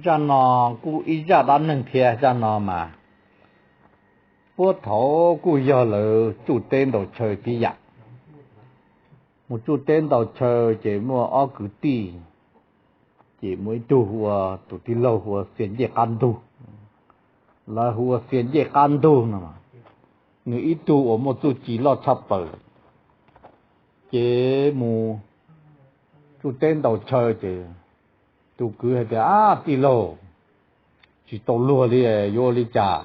Zaj no kuj ib zaj dab neeg thiab, zaj no mas puag thaum kuj yog lawv tsuj teb ntaus chaw tib yam. Mus tsuj teb ntaus chaw ces muaj ob kwv tij, ces muaj ib tug hu ua, tus tij laug hu ua Xia Ncej Qab Ntug, lawv hu ua Xia Ncej Qab Ntug no, nws ib tug uas muaj txuj ci loj tshaj plaws. Ces mus tsuj teb ntaus chaw ces tus kwv hais tias, Ab tij laug, tsis tau luag li, yuav ua li cas?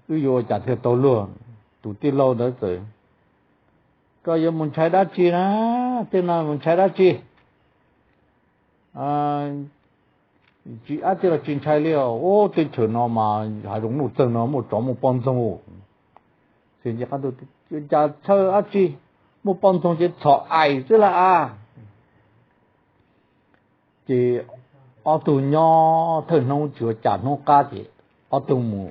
Wb yuav ua cas thiaj tau luag? Tus tij laug ntawd txawm, Koj yuav mus ntshai dab tsi na? Tej no mus ntshai dab tsi? Tsis, ab tij laug, tsis ntshai li os. Ub, teb chaws no mas hav zoov nuj txeeg no muaj tsov muaj poj ntxoog. Xia Ncej Qab Ntug, Cas txhawj dab tsi? Muaj poj ntxoog ces txhom ais xwb lawm as. Ces ob tug nyob thawj hnub tsis ua cas, hnub qab ces ob tug mus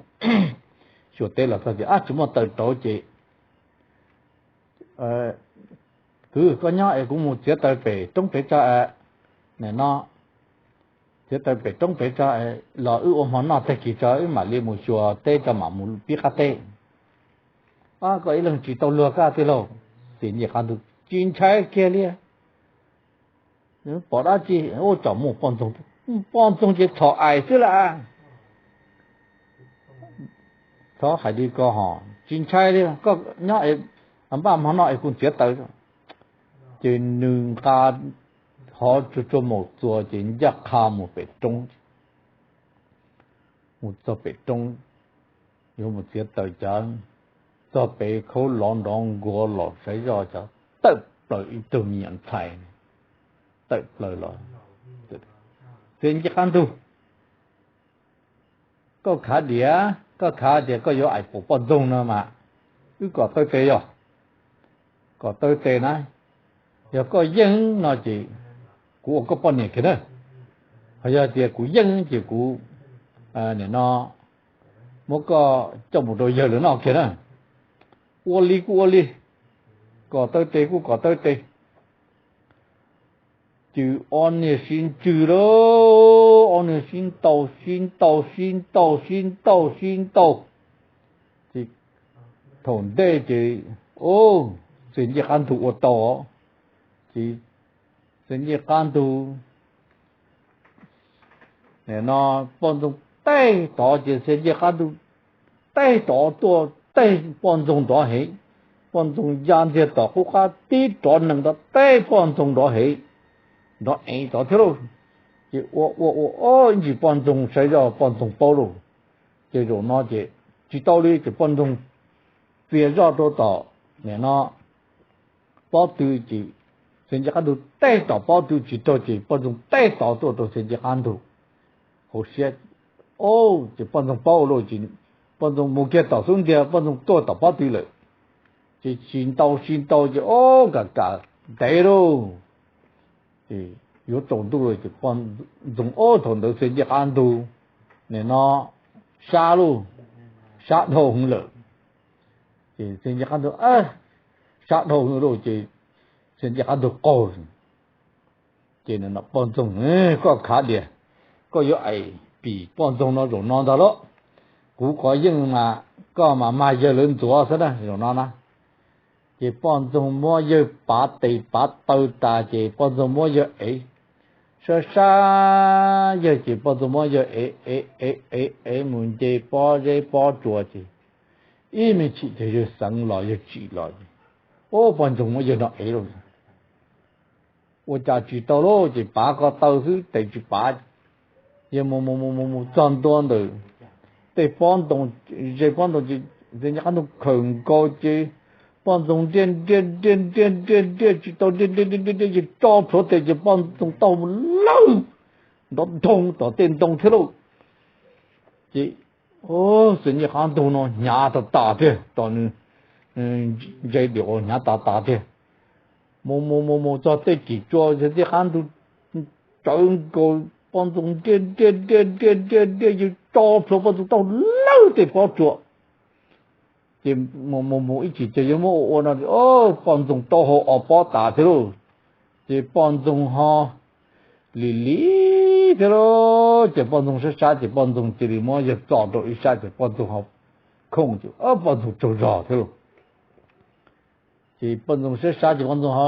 xyuas teb los txog tias, Ab, tsis muaj taws rauv ces, kwv, koj nyob es kuv mus txiav taws pem roob pem tso. Nim no txiav taws pem roob pem tso, los wb ua hmo noj tag kis tso wb mam li mus xyuas teb tso mam mus pib qab teb. Koj ib leeg tsis tau luag koj tij laug. Xia Ncej Qab Ntug, Tsis ntshai kiag li. Pom dab tsi? Ub, tsam muaj poj ntxoog, poj ntxoog ces txhom ais xwb lawm. Txhob hais li ko hos, tsis ntshai li, koj nyob npaj hmo noj es kuv txiav taws. Ces nws nqa hov tsuag tsuag maum txuas ces ncaj qha mus pem roob. Mus txog pem roob, yuav mus txiav taws cas, txog pem khaub lov nrov nkuav los saib zoj cas tawm plaws ib tug me nyuam ntxhais tawm plaws los. Xia Ncej Qab Ntug, koj khav diam, koj khav tias koj yuav ais pom poj ntxoog no mas wb kom taw tes yog, kom taw tes na. Yog koj yeej no ces kuv ua koj poj niam kiag na. Ho yog tias kuv yeej ces kuv, nim no muab koj coj mus rau yawg lawv noj kiag na. Ua li kuj ua li, kom taw tes kuj kom taw tes. Ces ob niag sib ntsws lauj, ob niag sib ntaus sib ntaus sib ntaus sib ntaus sib ntaus. Ces thaum ntej ces, ub, Xia Ncej Qab Ntug ua tau. Ces Xia Ncej Qab Ntug, nim no poj ntxoog teb tod ces Xia Ncej Qab Ntug teb tod tuaj teb poj ntxoog nrov heev. Poj ntxoog ya ntxiag tom qub qab tib rov nees rov teb poj ntxoog nrov heev, nrov ev tod thiab lauj. Ces ua ua ua ib ntsis poj ntxoog saib zoj poj ntxoog paub lauj. Ces zaum no ces tsis tau li ces poj ntxoog txias zoj rau tom, nim no pob tw ces Xia Ncej Qab Ntug teb tom pob tw tsis raug ces poj ntxoog teb tod tuaj rau Xia Ncej Qab Ntug hauv siab. Ces poj ntxoog paub lauj ces poj ntxoog mus kiag tom xub ntiag poj ntxoog tuaj tom pob tw lawm. Ces sib ntaus sib ntaus ces ub, kam kam ntev lauj. Ces yuav tsaus ntuj lawm ces poj ntxoog, ub, thaum ntawd Xia Ncej Qab Ntug nim no sab lauj, sab dhau heev lawm. Ces Xia Ncej Qab Ntug, sab dhau heev lauj ces Xia Ncej Qab Ntug qaug. Ces nim no poj ntxoog, koj khav diam, koj yuav ais pim poj ntxoog no zaum no ntag lauj. Kuv qhov yeej mas koj mas mag yawg lawv ntxuav xwb na zaum no na. Ces poj ntxoog muab yawg pav tes pav taw tas ces poj ntxoog muab yawg ev, sab sab yawg ces poj ntxoog muab yawg ev ev ev ev ev mus nce pob zeb pob tsua ces ib me chim ces yawg xeev los yawg tsim los. Ub, poj ntxoog muab yawg no ev lauj. Ua cas tsis tau lauj, ces pav ko taw xwb tes tsis pav. Yawg mus mus mus mus mus txog ntua ntawm tej pob ntoo, ze pob ntoo ces Xia Ncej Qab Ntug khawm nkaus ces poj ntxoog nriaj nriaj nriaj nriaj nriaj nriaj tsis tau nriaj nriaj nriaj nriaj ces tso plhuav tes ces poj ntxoog taub hau mus lawg nrov nroo tom tej ntoo thiab lauj. Ces Xia Ncej Qab Ntug no hnyav tas tas tiag, tom nws ntse diam hnyav tas tas tiag. Mus mus mus mus txog tej kim tsua Xia Ncej Qab Ntug tsawv nkaus poj ntxoog nriaj nriaj nriaj nriaj nriaj nriaj yawg tso plhuav poj ntxoog taub hau lawg tej pob tsua. Ces mus mus mus ib chim ces yawg muab ua ua no, poj ntxoog taub hau o pob tas thiab lauj. Ces poj ntxoog ho lim lim thiab lauj. Ces poj ntxoog sab sab ces poj ntxoog cia li muab yawg txo rau ib sab ces poj ntxoog ho khooj ces poj ntxoog tsaug zog thiab lauj. Ces poj ntxoog sab sab ces poj ntxoog ho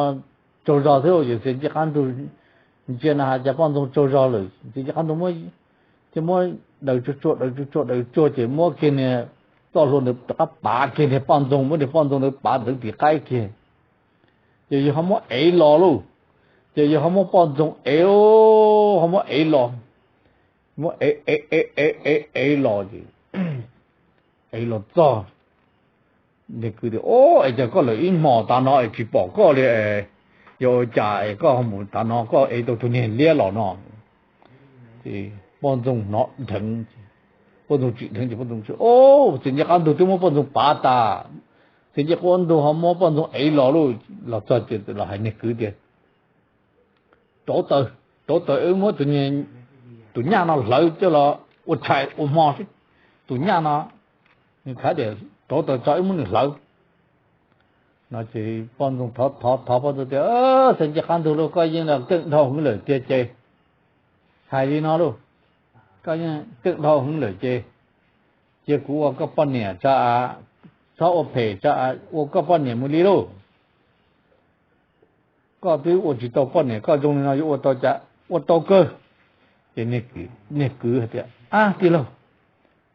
tsaug zog thiab lauj. Ces Xia Ncej Qab Ntug ntsia na has cas poj ntxoog tsaug zog lawm, Xia Ncej Qab Ntug muab, ces muab daws tsuag tsuag daws tsuag tsuag daws tsuag ces muab kiag niag txoj hlua ntawd rov qab pav kiag niag poj ntxoog, muab niag poj ntxoog ntawd pav ntawd tim qaib kiag. Ces yawg ho muab ev los lauj. Ces yawg ho muab poj ntxoog ev, ho muab ev los, muab ev ev ev ev ev los ces ev los txog, niag kwv tias, Au, es cas koj lawm ib hmos tav no es tsis pom koj li, yog ua cas es koj mus tav no koj ev tau tus niag liab los no? Poj ntxoog hnov dheev, poj ntxoog tsim dheev ces poj ntxoog, Au, Xia Ncej Qab Ntug twb muab poj ntxoog pav tas, Xia Ncej Qab Ntug ho muab poj ntxoog ev los lauj. Los txog ces los hais niag kwv tias, Rauv taws, rauv taws wb muab tus nyaj no hlawv coj los ua tshais ua hmo seb. Tus nyaj no, nws khav tias rauv taws tso wb muab nws hlawv. No ces poj ntxoog thov thov thov poj ntxoog tias, Xia Ncej Qab Ntug lauj, koj yeej los keej dhau heev lawm tiag ces hais li no lauj, koj yeej keej dhau heev lawm ces cia kuv ua koj poj niam tso, txhob ua phem tso, ua koj poj niam mus li lauj. Koj twb ua tsis tau poj niam, koj zoo li no yuav ua tau cas? Ua tau kawg. Ces niag kwv hais tias, Ab tij laug,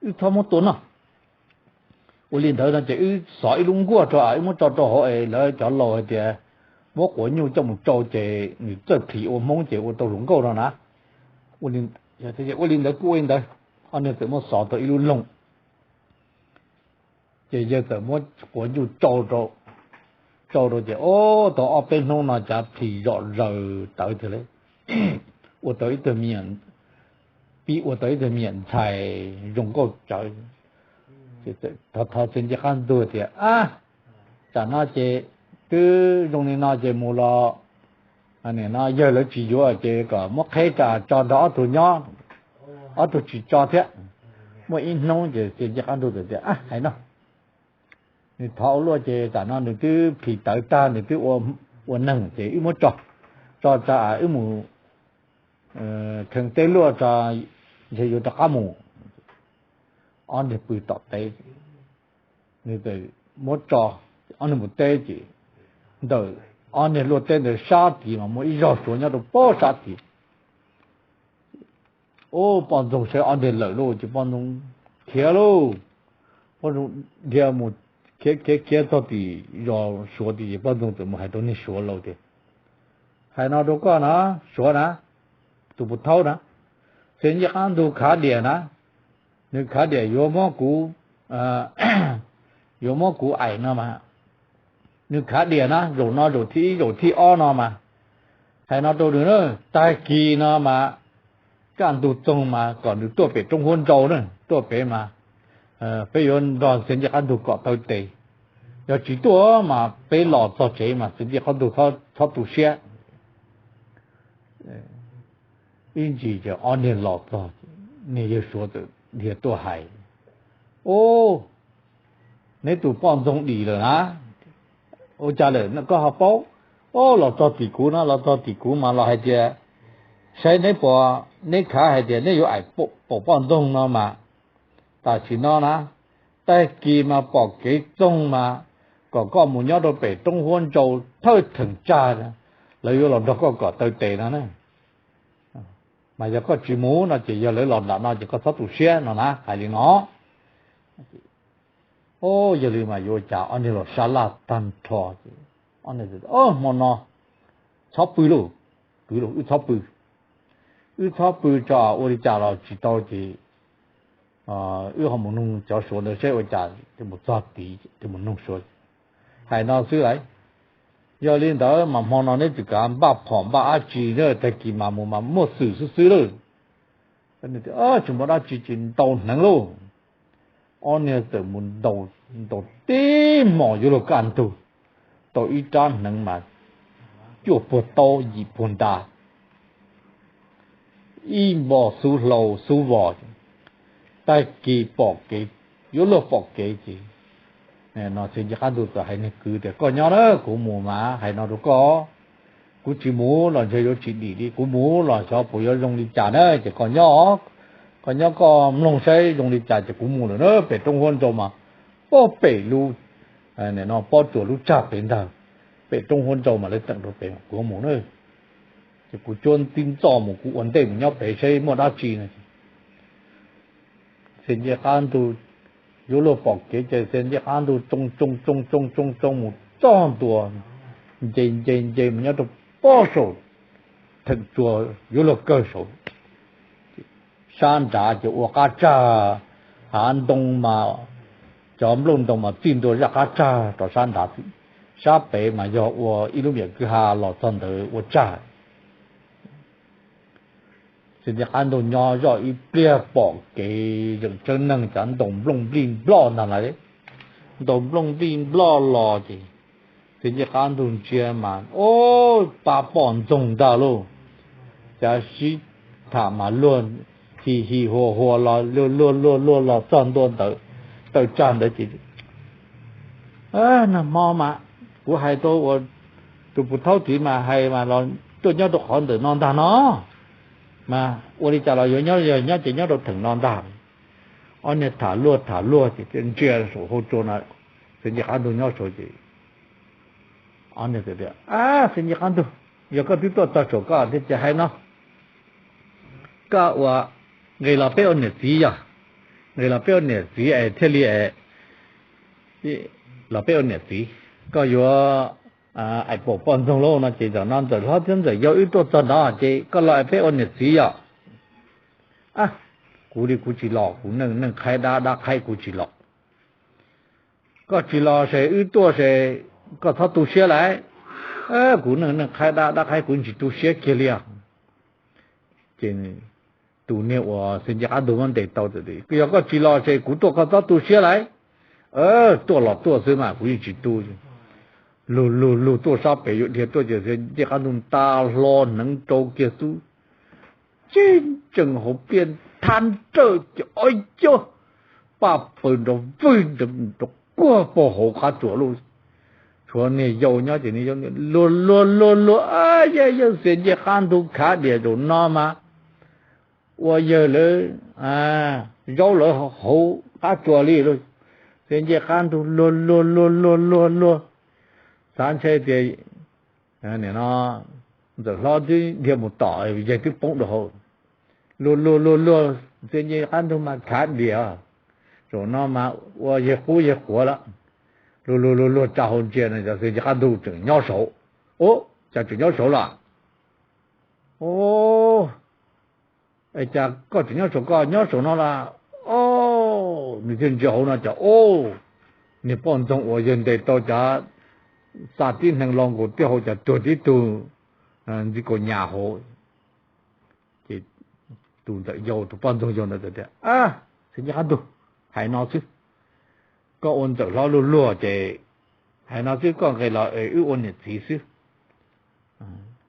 wb txhob muab tua noj. Ua li ntawd no ces wb xov ib lub nkuaj rau, wb muab tso rau hauv es lawv cov laus hais tias muab quav nyuj coj mus tsau ces nws txawj plhis ua hmoob ces ua tau hluas nkauj no na. Ua li ntawd kuj ua li ntawd, ob niag txawm muab xov tau ib lub loog. Ces yawg txawm muab quav nyuj tsau rau, tsau rau ces, Au, tau ob peb hnub no cav plhis zom zaws tawv tiag li. Ua tau ib tug me nyuam, pib ua tau ib tug me nyuam ntxhais zoo nkauj tsawv. Thov Xia Ncej Qab Ntug tias, Ab, tsam no ces twb zoo li no ces mus los, nim no yawg lawv tsis yuav ces kom muab qheb tso nrog ob tug nyob, ob tug tsis tso thiab. Muaj ib hnub ces Xia Ncej Qab Ntug txawm tias, Ab, hais no, nws thov ua luaj ces tsam no nws twb plhis tawv tag, nws twb ua neeg ces wb muab tso, tso tso wb mus kheev teb luaj tso, ntshe yuav rov qab mus. Ob niag pw tom teb, nws txawm muab tso, ob niag mus teb ces ntawm ob niag luaj teb ntawd sab tid mas muaj ib zog suav nyob rau pob sab tid. Ub, poj ntxoog saib ob niag lawm lauj ces poj ntxoog khiav lauj. Poj ntxoog dhia mus khiav khiav khiav txog tim zos suav tid ces poj ntxoog txawm mus hais rau niag suav laus tias, Hais no rau koj na, suav na, tus puv thaub na, Xia Ncej Qab Ntug khav diam na, nws khav diam yuav muab kuv, yuav muab kuv aim no mas, nws khav diam na, zaum no zaum thib ib zaum thib ob no mas, hais no rau nws na, tag kis no mas kaj ntug txoog mas kom nws tuaj pem roob huab ntsau na, tuaj pem mas peb yuav nrog Xia Ncej Qab Ntug kom taw tes. Yog tsis tuaj mas peb los txog tsev mas Xia Ncej Qab Ntug txhob tu siab. Ib ntsis ces ob niag los txog, niag yawg suav txawm dhia tuaj hais, Ub, neb tus poj ntxoog dim lawm na. Ua cas lawm koj ho paub? Ub, los txog tim kuv no, los txog tim kuv mas los hais tias, saib neb puas, neb khav hais tias neb yuav aim pom poj ntxoog no mas, tam sim no na, tag kis mas pom kev txoog mas kom koj mus nyob rau pem roob huab ntsau thawj theem tsag, lawv yuav los nrog koj kom taw tes no na. Mas yog koj tsis mus no ces yog lawv los nram no ces koj txhob tu siab no na, hais li no. Ub, yog li mas yuav ua cas? Ob niag los sab laj tag nrho ces, Hmo no txhob pw lauj, kwv lauj, wb txhob pw. Wb txhob pw tso, ua li cas los tsis tau ces wb ho mus nug cov suav ntawd seb ua cas, mus txog tid ces mus nug suav. Hais no xwb lauj. Yog li ntawd mas hmo no neb tsis kav npaj phom npaj dab tsi, tag kis mas mus mas muaj xwm xwb xwb lauj. Tsis muaj dab tsi ces ntaus hneev lauj. Ob niag txawm mus ntaus, ntaus tib hmos yuav luag kaj ntug, tau ib rab hneev mas cuaj puag taub yim puag nra, ib npo xub hlau xub vos, tag kis pom kev, yuav luag pom kev ces, no Xia Ncej Qab Ntug txawm hais niag kwv tias, Koj nyob na, kuv mus mas hais no rau koj, Kuv tsis mus los ntshe yuav tsis dim li, kuv mus los xyov puas yuav zoo li cas na. Ces koj nyob, koj nyob koj mloog saib zoo li cas ces kuv mus lawm na. Pem roob huab nrau mas pob pem lub, no pob tsuas lub tsag pem ntag, pem roob huab nrau mas lawv teem rau pem, kuv mus na. Ces kuv cuab tib ntxoj mus, kuv ua ntej mus nyob pem saib muaj dab tsi no. Txiv Ncej Qab Ntug yuav luag pom kev ces Txiv Ncej Qab Ntug tsoo tsoo tsoo tsoo tsoo tsoo mus txog ntua, nce nce nce mus nyob rau pob saum theem tsua yuav luag kawg saud. Sab nrad ces ua qab tsag, hav ntoo mas, cov nplooj ntoo mas txij ntua zaj qab tsag rau sab nrad xwb. Sab pem mas yog ua ib lub me nyuam kwj ha los txog ntawd ua tsag. Txiv Ncej Qab Ntug nyob zoj ib pliag pom kev zeem tseeb neeg cov ntaus nplooj nplij nploj ntag lawm. Ntaus nplooj nplij nploj los ces Txiv Ncej Qab Ntug ntsia mas, o, pab poj ntxoog ntag lauj. Cav sib tham mas luag hi hi hua hua los luag luag luag luag los txog ntua ntawd, tawm tsag ntawd ces, nag hmo mas kuv hais rau ua tus puv thaub tid mas hais mas los tuaj nyob rau qhov ntawm no ntag no, mas ua li cas los yuav nyob, yog nyob ces nyob rau theem no ntag. Ob niag tham luag tham luag ces ntsia saum hauv tsua no, Txiv Ncej Qab Ntug nyob saud ces, o, Txiv Ncej Qab Ntug, yog koj twb tuaj txog saum koj thiaj ces hais no, koj ua, nqis los peb ua niam txiv yog, nqis los peb ua niam txiv es thiaj li los peb ua niam txiv. Koj yuav aim pom poj ntxoog lauj no ces zaum no Ntxawm Hlob thiab Ntxawm Yau wb tuaj txog nrad ces koj los es peb ua niam txiv yog. Kuv li kuv tsis los, kuv neej neej qhaib dab dab qhaib kuv tsis los. Koj tsis los ces wb tuaj ces koj txhob tu siab lauj. Kuv neej neej qhaib dab dab qhaib kuv tsis tu siab kiag li os. Ces tus niag uas Txiv Ncej Qab Ntug muab ntes tau, yog koj tsis los ces kuv tuaj koj txhob tu siab lauj. Tuaj los tuaj xwb mas kuv yeej tsis tu. Lug lug lug tuaj sab pem yuav dhia tuaj ces Txiv Ncej Qab Ntug nta hlo hneev rau kiag xub, tib ntsees hauv pliaj thab nrawj ces ob yog paj paws nrov vwg nrov kuag puag hauv qab tsuas lauj. Tshuav niag yau nyob ces niag yau luag luag luag luag, yawg yawg Txiv Ncej Qab Ntug khav diam zaum no mas ua yawg lawv zaub lawv hauv qab tsuas li lauj. Txiv Ncej Qab Ntug luag luag luag luag luag luag, xav ntshe tias nim no Ntxawm Hlob twb dhia mus tom, yawg twb poob rau hauv. Luag luag luag luag, Txiv Ncej Qab Ntug mas khav diam, zaum no mas ua yawg qub yawg quav lawm. Luag luag luag luag tsa hau ntsia no, Txiv Ncej Qab Ntug tseem nyob saud. Ub, cas tseem nyob saud los? Ub, cas koj tseem nyob saud, koj nyob saud no los? Ub, nws thiaj ntsia hauv no cas ub, niag poj ntxoog uas yawg ntes tau cov xa tib hneev los nkaus tib hauv cas tuag tib tug ntxiv kaus nyas hauv. Ces tus ntxawm yau tus poj ntxoog yau ntawd tias, Txiv Ncej Qab Ntug, hais no xwb, koj ua Ntxawm Hlob luag luag ces hais no xwb, koj nqis los es wb ua niam txiv xwb.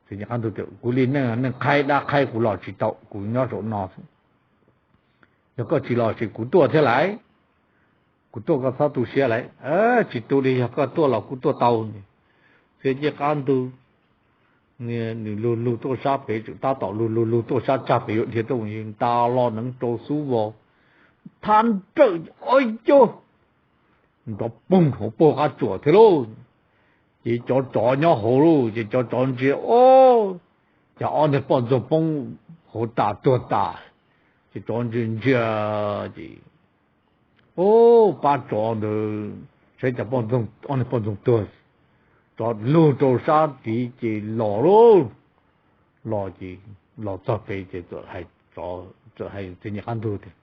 Txiv Ncej Qab Ntug tias, Kuv li neej neej qhaib dab qhaib kuv los tsis tau, kuv nyob saum no xwb. Yog koj tsis los ces kuv tuaj thiab lauj. Kuv tuaj koj txhob tu siab lauj. Tsis tu li, yog koj tuaj los kuv tuaj tau. Txiv Ncej Qab Ntug nws lug lug tuaj sab pem, tseem tab tom lug lug lug tuaj sab tsag pem yuav dhia tuaj, nta hlo hneev rau xub vos, thab nrawj, ob yog nrov poog hauv puag qab tsuas thiab lauj. Ces cov tsov nyob hauv lauj, ces cov tsov ntsia, o, cas ob niag poj ntxoog poob hauv tas tuag tas. Ces tsov ntsia ntsia, ces, o, pab tsov ntawd saib cas poj ntxoog, ob niag poj ntxoog tuag. Tsov lug rau sab tid ces los lauj. Los ces los txog pem ces txawm hais Txiv Ncej Qab Ntug tias,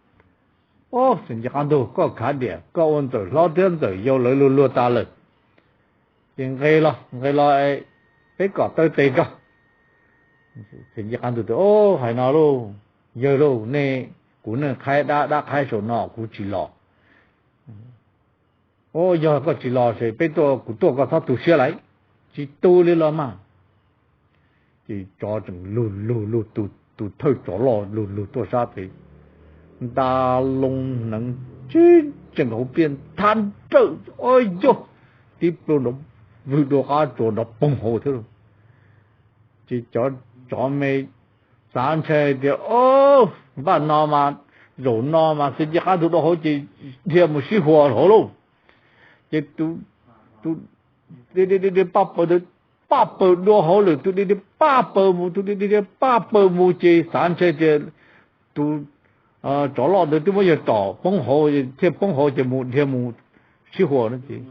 Txiv Ncej Qab Ntug, koj khav diam, koj ua Ntxawm Hlob thiab Ntxawm Yau lawv luag luag tas lawm. Ces nqis los, nqis los, peb kom taw tes koj. Txiv Ncej Qab Ntug tias, Hais no lauj, yawg lauj, nej, kuv neej qhaib dab dab qhaib saum no kuv tsis los. O, yog koj tsis los ces peb tuaj, kuv tuaj koj txhob tu siab lauj. Tsis tu li los mas. Ces tsov tseem lug lug lug, tus thawj tsov loj lug lug tuaj sab pem, nta loo hneev tib ntsees hauv pliaj thab nrawj, o yog, tib plua nrov vwg dua qab tsuas nrov poog hauv thiab lauj. Ces cov tsov me xav ntshai tias, o, npaj no mas, zaum no mas Xia Ncaj Qab Ntug dua hauv ces dhia mus sib huas hauv lauj. Ces tus, tus dhia dhia paj paws ntawd paj paws dua hauv lawm, tus dhia dhia paj paws mus, tus dhia dhia paj paws mus ces xav ntshai tias tus tsov loj ntawd twb muab yawg tom poob hauv, thiaj poob hauv ces mus dhia mus sib huas no ces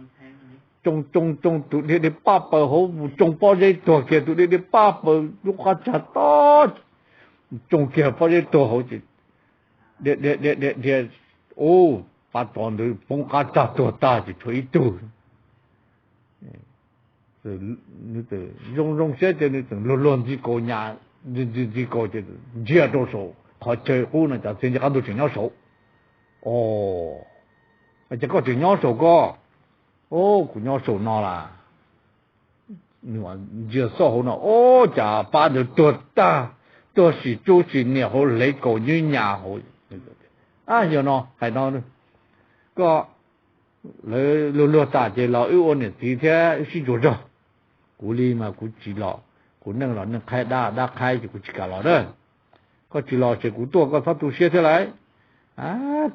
tsoo tsoo tsoo, tus dhia dhia paj paws hauv mus tsoo pob zeb tuag kiag, tus dhia dhia paj paws lub qab tsag tob tsoo kiag pob zeb tuag hauv ces dhia dhia dhia dhia dhia, ub, pab tsov ntawd poob qab tsag tuag tag ces tshuav ib tug. Nws zoo zoo siab ces nws txawm luag luag ntxi kaus nyas, ntxi ntxi kaus ces ntsia rau saum qhov chaw qub no cas Xia Ncaj Qab Ntug tseem nyob saud. O, cas koj tseem nyob saum koj? O, kuv nyob saum no las. Ntsia xauj hauv no, o, cas pab ntawd tuag tag, tuag sim txub sim niam hauv, hlev kaus nyub nyas hauv. Yog no hais no, koj, lawv luag luag tas ces los wb ua niam txiv thiab wb sib ntsuas zog. Kuv li mas kuv tsis los, kuv neej los neej qhaib, dab dab qhaib ces kuv tsis kam los na. Koj tsis los ces kuv tuaj koj txhob tu siab thiab lauj.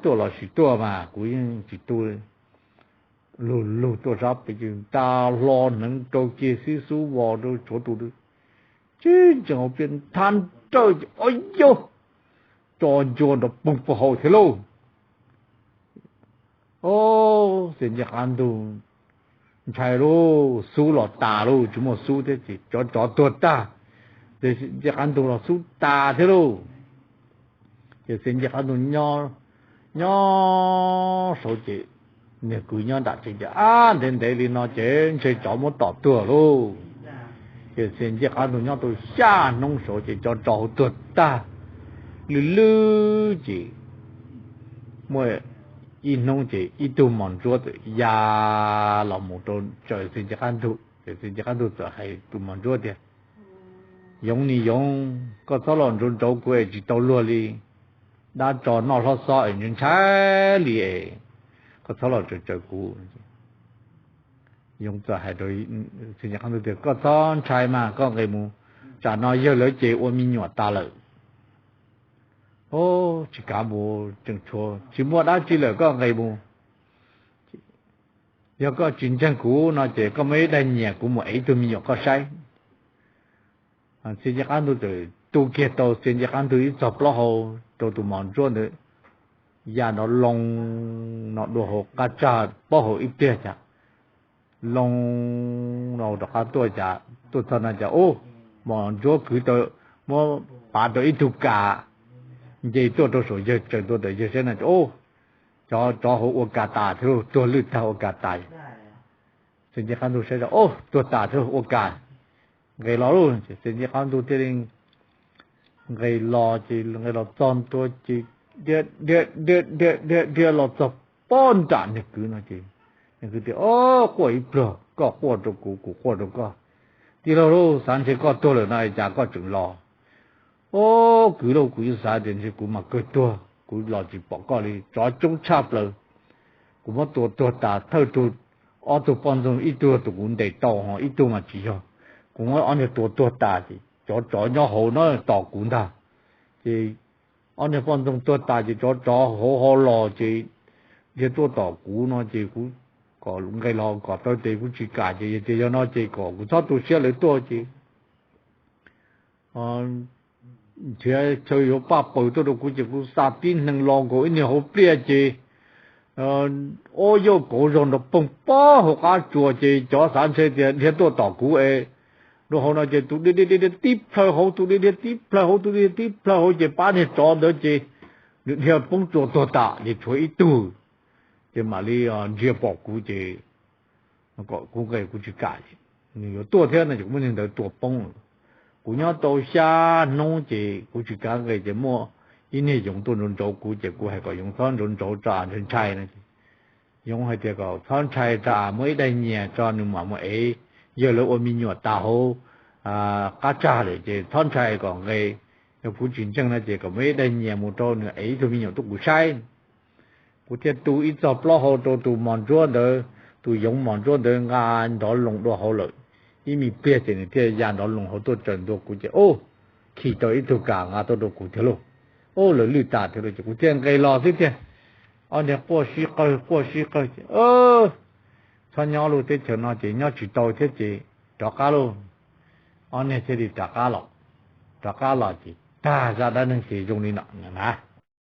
Tuaj los sis tuaj mas kuv yeej tsis tu. Lug lug tuaj sab pem ces tag hlo hneev rau kiag xib xub vos rau tshuav tus, tsis ntseeg hauv pliaj thab nrawj ces, o yauj, tso ncua nrov poog puag hauv thiab lauj. O, Xia Ncaj Qab Ntug ntshai lauj, xub los tas lauj, tsis muaj xub thiab ces tsov tsov tuag tag, Xia Ncaj Qab Ntug los xub tas thiab lauj. Ces Xia Ncaj Qab Ntug nyob saud ces niag kwv nyob nram tsev tias, ab, ntev ntev li no ces ntshe tsov muab tom tuag lauj. Ces Xia Ncaj Qab Ntug nyob tau xya hnub saud ces tsov tsov hauv tuag tag lwj lwb ces muaj ib hnub ces ib tug mos ntsuab txawm ya los mus rau tsaws Xia Ncaj Qab Ntug. Ces Xia Ncaj Qab Ntug txawm hais tus mos ntsuab tias, Yoov ni Yoov, koj txhob los ntsauv ntsauv kuv es tsis tau luag li. Dab tso noj hlob xob es ntshai li es koj txhob los tsaws tsaws kuv. Yoov txawm hais rau Xia Ncaj Qab Ntug tias, Koj txhob ntshai mas, koj nqis mus, tsam no yawg lawv ces ua me nyuam tas lawm. O, tsis kav mus, tseem tshuav tsis muaj dab tsi lawm, koj nqis mus. Yog koj tsis ntseeg kuv no ces koj muaj ib daim nyias kuv mus ev ib tug me nyuam koj saib. Xia Ncaj Qab Ntug txawm tu kiag tau Xia Ncaj Qab Ntug ib txog plaub hau rau tus mos ntsuab ntawd, ya nrov loo no dua hauv qab tsag plaub hau ib pliag cas loo no rov qab tuaj cas tuaj txog no cas ub, mos ntsuab kwv tau, muab pav rau ib tug kas nce tuaj rau saum yawg, tsaws ntua ntawm yawg saib no ces ub, cov tsov hauv ua kas tas thiab lauj, tuag lwj tag ua kas tas. Xia Ncaj Qab Ntug saib os, tuag tas thiab ua kas, nqis los lauj. Xia Ncaj Qab Ntug thiaj li nqis los ces nqis los txog ntua ces dhia dhia dhia dhia dhia los txog pob nram niag kwv no ces niag kwv tias, Ob, quaj ib pliag, koj quaj rau kuv, kuv quaj rau koj. Tij laug lauj, xav ntshe koj tuag lawm no es cas koj tseem los? Ob, kwv lauj, kuv yeej xav tias ntshe kuv mas kawg tuag, kuv los tsis pom koj li, tsov coob tshaj plaws. Kuv muab tua tuag tas thawj tug, ob tug poj ntxoog, ib tug tus kuv ntes tau ho ib tug mas tsis yog. Kuv muab ob niag tua tuag tas ces cov tsov nyob hauv no tos kuv ntag. Ces ob niag poj ntxoog tuag tas ces cov tsov hauv ho los ces dhia tuaj tom kuv no ces kuv kom nqis los kom taw tes kuv tsis kam ces yog tias yog no ces kom kuv txhob tu siab lawv tuaj ces nrhiav chaw yuav paj paws tuaj rau kuv ces kuv xa tib neeg los nkaus ib niag hauv pliaj ces ob yauj kauv zog nrov poog pob hauv qab tsuas ces cov xav ntshe tias dhia tuaj tom kuv es dua hauv no ces tus dhia dhia dhia tib plhaw hauv, tus dhia dhia tib plhaw hauv, tus dhia dhia tib plhaw hauv ces pab niag tsov ntawd ces nws dhia poob tsuas tuag tas ces tshuav ib tug. Ces mam li ntsia pom kuv ces kom kuv nqis, kuv tsis kam, nws yuav tuaj thiab no ces kuv muab niag ntawd tua poob lawm. Kuv nyob tau xya hnub ces kuv tsis kav nqis ces muaj ib niag yoov tuaj ntsauv ntsauv kuv ces kuv hais kom yoov txhob ntsauv ntsauv tso, ntshai ntshai no ces yoov hais tias kom txhob ntshai tso, muaj ib daim nyias tso nws mam mus ev, yawg lawv ua me nyuam tas hauv qab tsag lawm ces txhob ntshai kom nqis. Yog kuv tsis ntseeg no ces kom muaj ib daim nyias mus rau nws ev ib tug me nyuam tuaj kuv saib. Kuv thiaj tu ib txog plaub hau rau tus mos ntsuab ntawd, tus yoov mos ntsuab ntawd nqa nrov loo dua hauv lawm. ib me pliag ces nws thiaj ya nrov loo hauv tuaj tsaws ntua kuv ces, o, khi tau ib tug kam nqa tuaj rau kuv thiab lauj. O, lawv lwj tas thiab lauj ces kuv thiaj nqes los xwb tiag. Ob niag quaj sib qawg quaj sib qawg ces, txhob nyob lub teb chaws no ces nyob tsis tau thiab ces rov qab lauj. Ob niag thiaj li rov qab los, rov qab los ces tag zaj dab neeg ces zoo li no na.